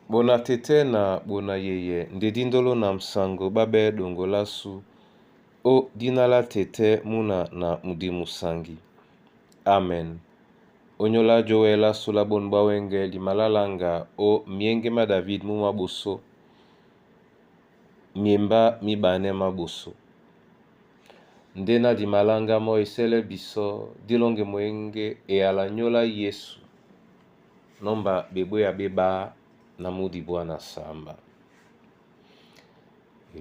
Bona tete na bona yeye nde dindolo na msango babe dongolasu o dina la tete muna na mudimu sangi. Amen. Onyola jowela sula bonu bwa wenge limalalanga o mienge ma David mu maboso miemba mi bane maboso. Nde na dimalanga mo esele biso dilonge mwenge eyala nyola Yesu nomba bebweya beba na mudi bwana samba.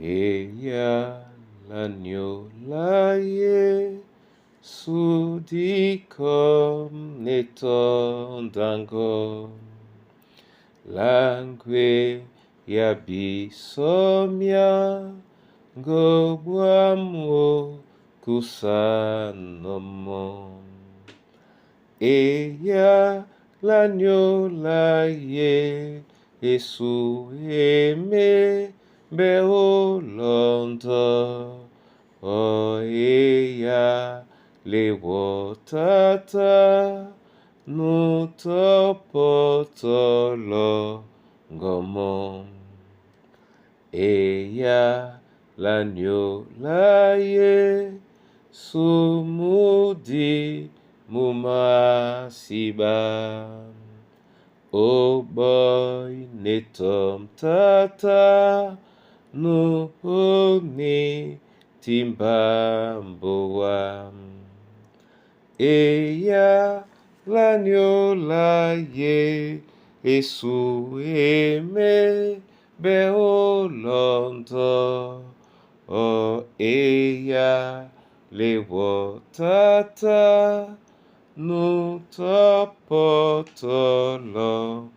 Eyala nyola Yesu dikom netondango langwe ya biso miango bwamo kusanomo. Eyala nyola Yesu eme mbe olondo o eya lewo tata nutopotolo ngomo. Eya la nyola Yesu mudi mumasiba. Oboy netom tata nu oni timbamboa. Eya la nyola Yesu eme be olondo o eya lewo tata nutopotolo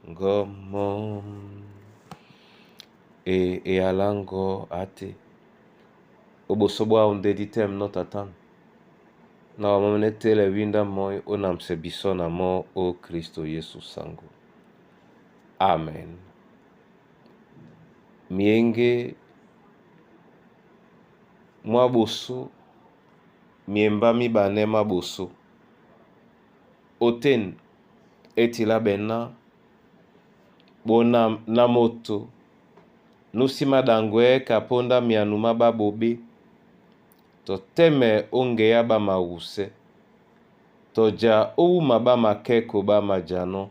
ngomo. E eyalango ate oboso bwa nde ditem no tatan na wamamene tele winda moi onamse biso na mo o Kristo Yesu sango. Amen. Mienge mwa boso miemba mibane maboso oten etila bena bona na moto nusima dangwe kaponda mianu mababobe toteme ongeya bamawuse toja owuma bamakeko bamajano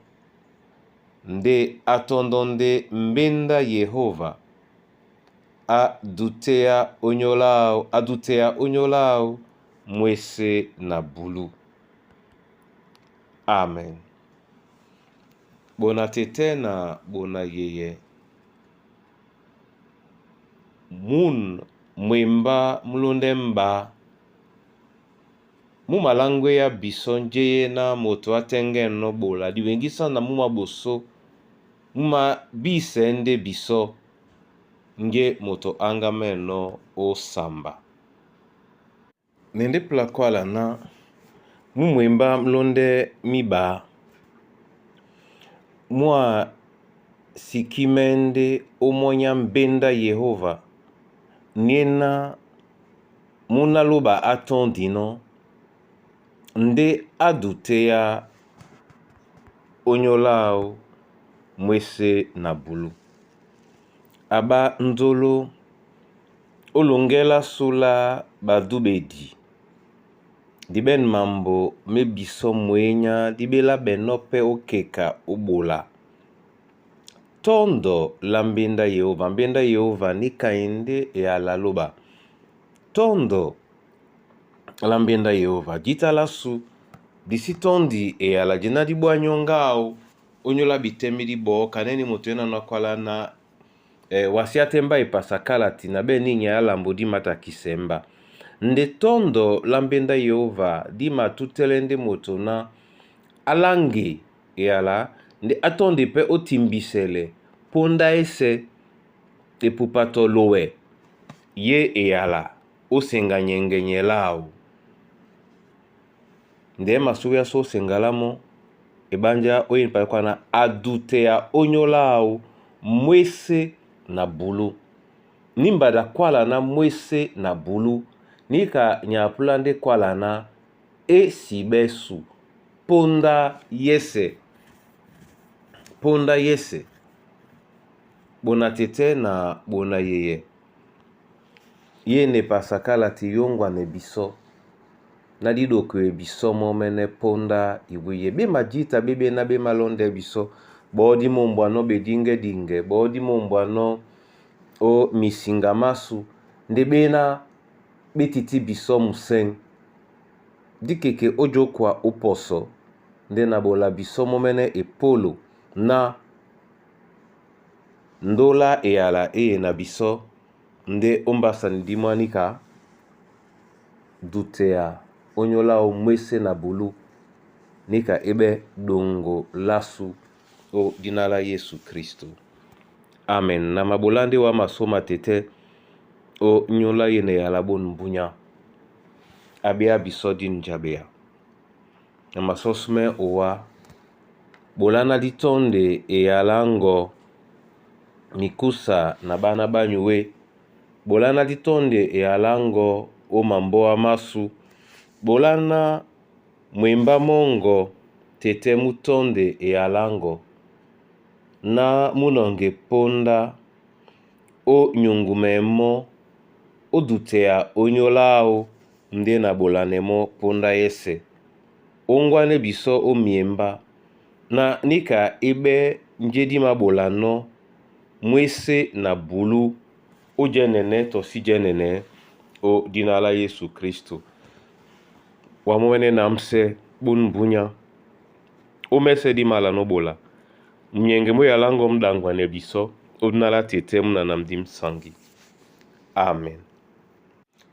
nde atondo nde mbenda Yehova adutea onyolao mwese na bulu. Amen. Bona tete na bona yeye mun mwemba mulonde mba mu malangwe ya biso njeye na moto atenge no bola diwengisa na mu maboso muma bise nde biso nge moto anga meno osamba. Nende plakwala na mu mwemba mlonde miba mwa sikimende omonya mbenda Yehova niena munaloba atondino nde aduteya onyolao mwese na bulu. Aba nzolo olongela sula badubedi diben mambo mebiso mwenya dibela beno pe okeka obola. Tondo la mbenda Yehova mbenda Yehova nikaende eyalaloba. Tondo la mbenda Yehova ditala su disi tondi eyala dina dibwa nyongao onyola bitemi dibo kaneni moto ena nakwala na wasi atemba epasakala tina be ninya alambo dimata kisemba. Nde tondo la mbenda Yehova dima tutele nde moto na alange eyala nde atondi pe otimbisele ponda ese epupato lowe ye eyala osenga nyengenyelao. Nde masuku ya so osengalamo ebanja oyo mpakwana adutea onyolao mwese na bulu. Nimbada kwala na mwese na bulu nika nyapula nde kwala na esibesu ponda yese ponda yese. Bona tɛ́tɛ́ na bona yeyɛ yene pasakala ti yóŋgwanɛ bisɔ́ na di ɗokoe bisɔ́ mɔ́mɛ́nɛ́ póndá iwíyɛ́. Ɓé majǐta ɓé ɓéná ɓé malɔ́ndɛ́ bisɔ́, ɓɔɔ́ dí mōmbwanɔ́ ɓedíŋgɛ́díŋgɛ, ɓɔɔ́ dí mōmbwanɔ́ ó misiŋga másu, ndé ɓéná ɓé tití bisɔ́ musɛ̂ŋ. Dí keke ó jókwa ó pɔsɔ ndé na ɓola bisɔ́ mɔ́mɛ́nɛ́ epólo na ndólá eyala é yena bisɔ́ ndé ó mbásani dí mwáníka duteya ónyólá áō mwésé na bulú níka é ɓɛ́ ɗoŋgo lásu ó dína lá Yésu Kristo. Amen. Na maɓolá ndé wá masóma tɛ́tɛ́ ó nyóla yene eyala bôn mbunyá a ɓéá bisɔ́ dí njaɓea. Na masɔ́smɛ́ owá ɓoláná dí tɔ́nde eyalá ŋgɔ mikúsa na ɓána ɓá nyué, ɓoláná dí tɔ́nde eyalá ŋgɔ ó mambóa másu, ɓoláná mwembá mɔ́ŋgɔ tɛ́tɛ́ mú tɔ́nde eyalá ŋgɔ ná mú nɔŋge póndá ó nyuŋgumɛɛ mɔ́ ó duteya ónyólá áō ndé na ɓolanɛ mɔ́ póndá yɛ́sɛ̄. Óŋgwánɛ́ bisɔ́ ó myembá na níka é ɓɛ́ njé dí māɓolanɔ́ mwésé na bulú ó jɛ́nɛnɛ́ tɔ sí jɛ́nɛnɛ́ ó dína lá Yésu Kristo. Wa mɔ́mɛ́nɛ́ námsɛ́ ɓôn mbúnyá ó mɛ́sɛ́ dí mālanɔ́ ɓola. Munyɛŋgɛ mú eyalá ŋgɔ́ mú ɗaŋgwanɛ bisɔ́ ó dína lá tɛ́tɛ́ mú na nam dí msaŋgi. Amen.